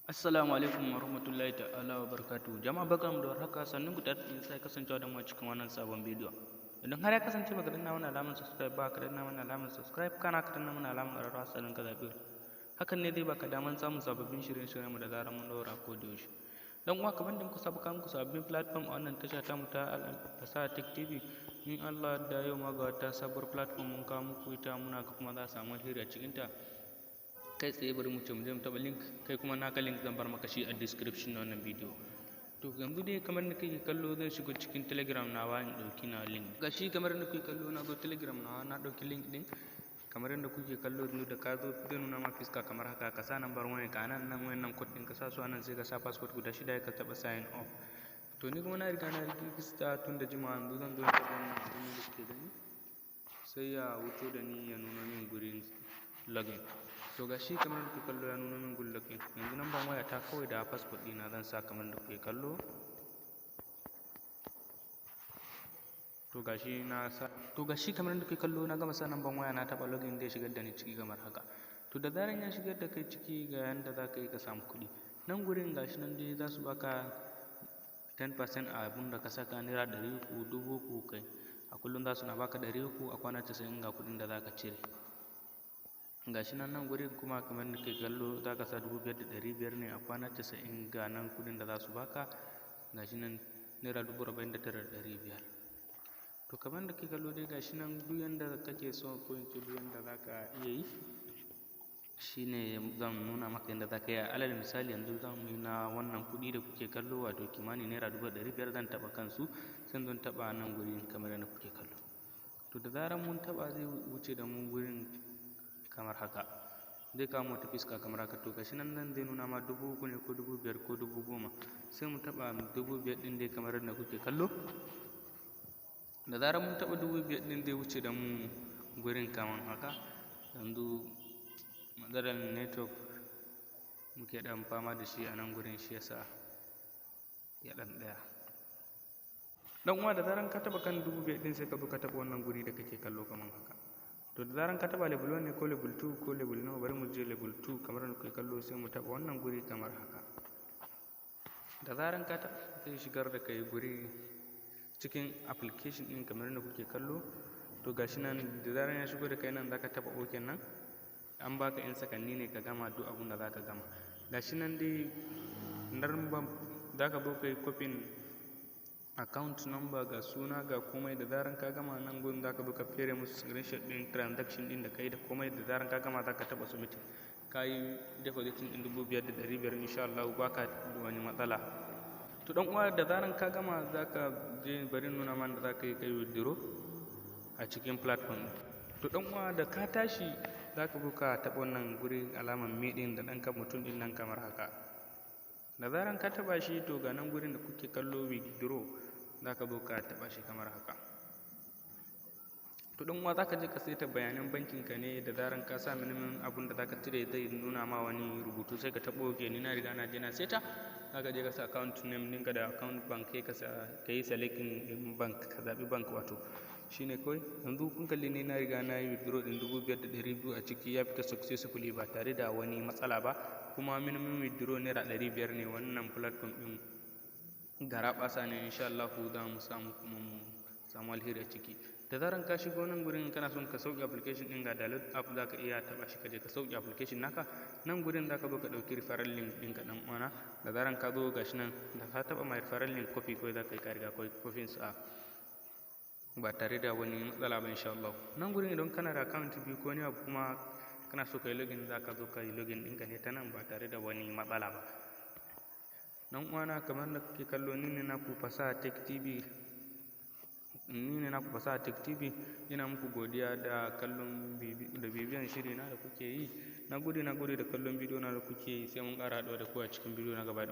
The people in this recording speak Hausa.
Assalamu alaikum warahmatullahi ta'ala wa barakatuhu. Jama'a, barkanmu da warhaka, sannun ku da sai kasancewa da mu a cikin wannan sabon bidiyo. Idan har ya kasance baka danna mana alamar subscribe ba, ka danna mana alamar subscribe, kana ka danna mana alamar ƙararrawa, sannan ka zaɓi hakan ne zai baka daman samun sababbin shirye-shiryen mu da zarar mun ɗaura ko da yaushe. Dan uwa, kamar da muka saba kawo muku sababbin platform a wannan tasha tamu ta Fasaha Tech TV, in Allah da yau ma ga wata sabuwar platform mun kawo muku ita, muna ga kuma za a samu alheri a cikinta. Kai tsaye bari mu ce mu je mu taɓa link, kai kuma naka link zan bar maka shi a description na wannan bidiyo. To, yanzu dai kamar da kake kallo, zan shigo cikin Telegram nawa in ɗauki na link. Ga shi kamar da kuke kallo, na zo Telegram nawa, na ɗauki link ɗin kamar yadda kuke kallo. Yanzu da ka zo, zai nuna ma fiska kamar haka. Ka sa number wayan ka nan, nan wayan nan, code ɗin ka sa su a nan, sai ka sa password guda shida, ka taɓa sign up. To, ni kuma na riga na register tun da jimawa. Yanzu zan zo in taɓa wannan abun da kuke gani, sai ya wuto da ni, ya nuna min gurin login. To, ga shi kamar da kuke kallo, ya nuna min gurin login. Yanzu number waya ta kawai da password ɗina zan sa kamar da kuke kallo. To, ga shi na sa. To, ga shi kamar da kuke kallo, na gama sa number waya, na taɓa login, zai shigar da ni ciki kamar haka. To, da zaran ya shigar da kai ciki, ga yanda za ka yi ka samu kuɗi. Nan gurin, ga shi nan dai, za su baka 10% a abun da ka saka, ₦300, 3,000. Kai a kullum za su na baka 300, a kwana 90 ga kuɗin da za ka cire. Ga shi nan. Nan gurin kuma, kamar da kake kallo, za ka sa 5,500 ne, a kwana 90 ga nan kuɗin da za su baka, ga shi nan, ₦49,500. To, kamar da kake kallo dai, ga shi nan, duk yanda kake so, ko in ce duk yanda za ka iya yi, shine zan nuna maka yanda za ka yi. Alal misali, yanzu za mu yi na wannan kuɗi da kuke kallo, wato kimanin ₦500,000. Zan taɓa kansu, sai zan taɓa nan gurin kamar yadda kuke kallo. To, da zarar mun taɓa, zai wuce da mu gurin kamar haka, zai kawo mu wata fiska kamar haka. To, gashi nan, nan zai nuna ma 3,000 ne ko 5,000 ko 10,000. Sai mu taɓa 5,000 ɗin dai kamar yadda kuke kallo. Da zarar mun taɓa 5,000 ɗin, zai wuce da mu gurin kamar haka. Yanzu matsalar network muke ɗan fama da shi a nan gurin, shi yasa ya ɗan tsaya. Dan uwa, da zaran ka taɓa kan 5,000 ɗin, sai ka zo ka taɓa wannan guri da kake kallo kamar haka. To, da zaran ka taɓa, level 1 ne ko level 2 ko level nawa? Bari mu je level 2 kamar yadda kuke kallo, sai mu taɓa wannan guri kamar haka. Da zaran ka taɓa, zai shigar da kai guri cikin application ɗin kamar yadda kuke kallo. To, gashi nan, da zaran ya shigo da kai nan, zaka taɓa OK nan. An baka 'yan sakanni ne ka gama duk abun da zaka gama. Gashi nan dai, number zaka zo kai copying account number, ga suna, ga komai. Da zaran ka gama, nan gurin zaka zo ka fere musu screenshot ɗin transaction ɗin da kai da komai. Da zaran ka gama, zaka taɓa submitting, ka yi depositing ɗin 5,500, insha Allah baka da wani matsala. To, dan uwa, da zaran ka gama, zaka je, bari nuna mana da zaka yi kai withdraw a cikin platform. To, dan uwa, da ka tashi, zaka zo ka taɓa wannan guri, alamar me ɗin da ɗan kan mutum ɗin nan kamar haka. Da zaran ka taɓa shi, to ga nan gurin da kuke kallo, withdraw, zaka zo ka taɓa shi kamar haka. To, dan uwa, zaka je ka saita bayanan bankin ka ne. Da zaran ka sa minimum abun da zaka cire, zai nuna ma wani rubutu, sai ka taɓa OK. Ni na riga na je na saita. Zaka je ka sa account name ɗinka da account bank, kai ka sa, ka yi selecting ɗin bank, ka zaɓi bank, wato shine kawai. Yanzu kun kalli, ni na riga na yi withdraw ɗin 5,200 a ciki, ya fita successfully ba tare da wani matsala ba. Kuma minimum withdraw ₦500 ne. Wannan platform ɗin garaɓasa ne, insha Allahu za mu samu kuma mu samu alheri a ciki. Da zaran ka shigo nan gurin, kana son ka sauke application ɗin, ga download app, za ka iya taɓa shi ka je ka sauke application naka. Nan gurin za ka zo ka ɗauki referral link ɗinka, ɗan uwana. Da zaran ka zo, gashi nan, da ka taɓa my referral link, copy kawai za ka yi, ka riga copy sa ba tare da wani matsala ba, insha Allah. Nan gurin, idan kana da account biyu ko wani abu, kuma kana so ka yi login, za ka zo ka yi login ɗinka ne ta nan ba tare da wani matsala ba. Dan uwana, kamar da kuke kallo, ni ne naku Fasaha Tech TV, ni ne naku Fasaha Tech TV. Ina muku godiya da kallon da bibiyan shiri na da kuke yi. Na gode, na gode da kallon bidiyo na da kuke yi. Sai mun ƙara haɗuwa da ku a cikin bidiyo na gaba.